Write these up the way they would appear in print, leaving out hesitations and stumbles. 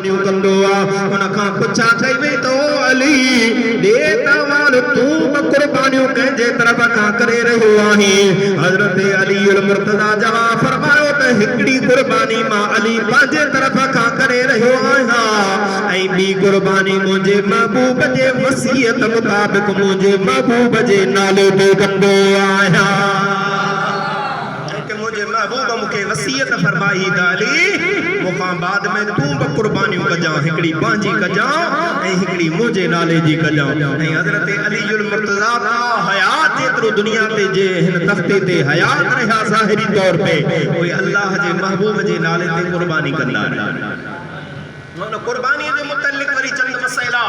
قربانيون ڪندو آ. ان کان پڇا ڪئي وئي ته او علي! ڏي ته احوال تون به قربانيون ڪنهن جي طرف کان ڪري رهيو آهين؟ حضرت علي المرتضيٰ جواب فرمايو ته هڪڙي قرباني مان علي پنهنجي طرف کان ڪري رهيو آهيان ۽ ٻي قرباني منهنجي محبوب جي وصيت مطابق منهنجي محبوب جي نالي تي ڪندو آهيان. ڇوڪه منهنجي محبوب مون کي وصيت فرمائي هئي ته علي! مون کان بعد ۾ تون به قربانيون ڪجان، هڪڙي پنهنجي ڪجان ۽ هڪڙي منهنجي نالي جي ڪجان. ۽ حضرت علي المرتضيٰ تا حيات جيترو دنيا تي جي هن تختي تي حيات رهيا ظاهري طور تي اهي الله جي محبوب جي نالي تي قرباني ڪندا رهيا. ان قربانيء جي متعلق وري چند مسئلا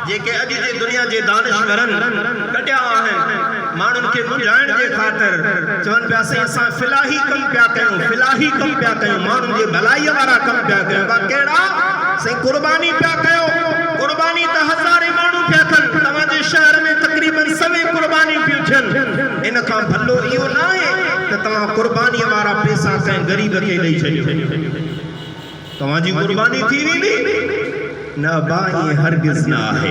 جيڪي اڄ جي دنيا جي دانشورن ڪڍيا آهن، ماڻهن کي منجهائڻ جي خاطر چون پيا سائين اسان فلاحي ڪم پيا ڪيون، فلاحي ڪم پيا ڪيون، ماڻهن جي ڀلائيء وارا ڪم پيا ڪيون، با ڪهڙا؟ سائين قرباني پيا ڪيو، قرباني ته هزارين ماڻهو پيا ڪن، توهان جي شهر ۾ تقريبن سوين قربانيون پيون ٿين، ان کان ڀلو اهو ناهي ته توهان قربانيء وارا پئسا ڪنهن غريب کي ڏئي ڇڏيو. توهان جي قرباني ٿي ويندي؟ نه ابا ائين هرگز نه آهي.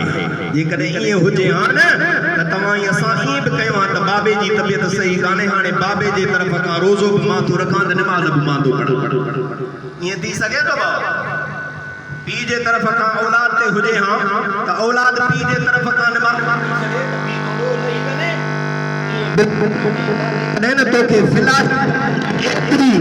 جيڪڏهن ائين هجي ها نه ته توهان ۽ اسان ائين به ڪيون ها ته بابي جي طبيعت صحيح ڪانهي هاڻي بابي جي طرف کان روزو به مان ٿو رکان ته نماز به مان ٿو پڙهان. ائين ٿي سگهي ٿو بابا؟ پيء جي طرف کان اولاد تي هجي ها ته اولاد پيء جي طرف کان نماز پڙهي ڇڏي ته پيء ٿو ڏوهه لهي وڃي. ڪڏهن نه توکي فلاحي ايتري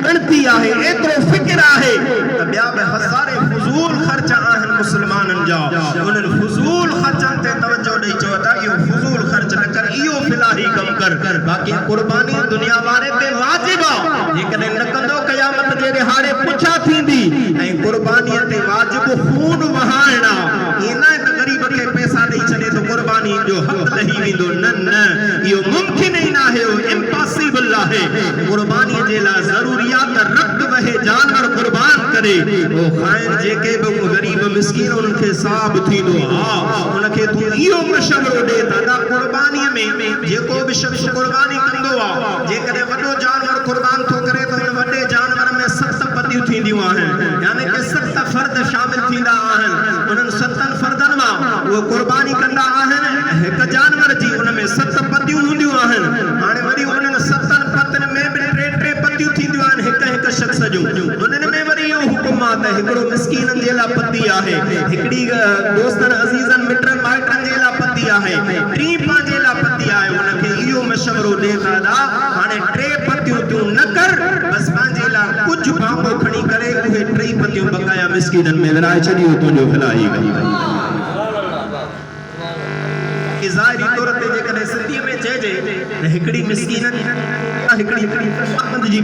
ڳڻتي آهي، ايترو فڪر آهي ته ٻيا به هزارين فضول خرچ آهن مسلمانن جا، انهن فضول خرچن تي توجهه ڏئي چئو ته اهو فضول خرچ نه ڪر، اهو فلاحي ڪم ڪر، باقي قرباني دنيا واري تي واجب آ، جيڪڏهن نه ڪندو قيامت جي ڏهاڙي پڇا ٿيندي ۽ قربانيء تي واجب خون وهائڻ آ. ائين ناهي ته غريب کي پئسا ڏئي ڇڏي ته قرباني جو حق لهي ويندو، نه نه اهو ممڪن ئي ناهي، اهو امپاسيبل آهي، قرباني جي لاء ضروري آ ته رت وهي جانور قربان ڪري، اهو خائن جيڪي به غريب مسڪين انهن کي ثواب ٿيندو، ها ان کي تون اهو مشورو ڏي ته ادا قرباني ۾ جيڪو به شخص قرباني ڪندو آ جيڪڏهن وڏو جانور قربان ٿو ڪري ته ان وڏي جانور ۾ ست پتيون ٿينديون آهن يعني ڪي ست فرد شامل ٿيندا آهن، انهن ستن فردن مان اهي قرباني ڪندا آهن، هڪ جانور جي ان ۾ ست پتيون هونديون آهن، هاڻي وري انهن ستن پتين ۾ به ٽي ٽي پتيون ٿينديون آهن هڪ هڪ شخص جون، انهن ۾ وري اهو حڪم آهي ته هڪڙو مسڪينن جي لاء پتي آهي، هڪڙي دوستن عزيزن مٽن مائٽن جي لاء پتي آهي، ٽين پنهنجي لاء پتي آهي، ان کي اهو مشورو ڏي ته ادا هاڻي ٽي پتيون تون نه ڪر، بس پنهنجي لاء ڪجهه ڀاڱو کڻي ڪري اهي ٽئي پتيون بقايا مسڪينن ۾ ورهائي ڇڏ اهو تنهنجو فلاحي ڪم. باقي ظاهري طور تي جيڪڏهن سنڌيء ۾ چئجي ته هڪڙي مسڪينن جي ۽ هڪڙي مند جي.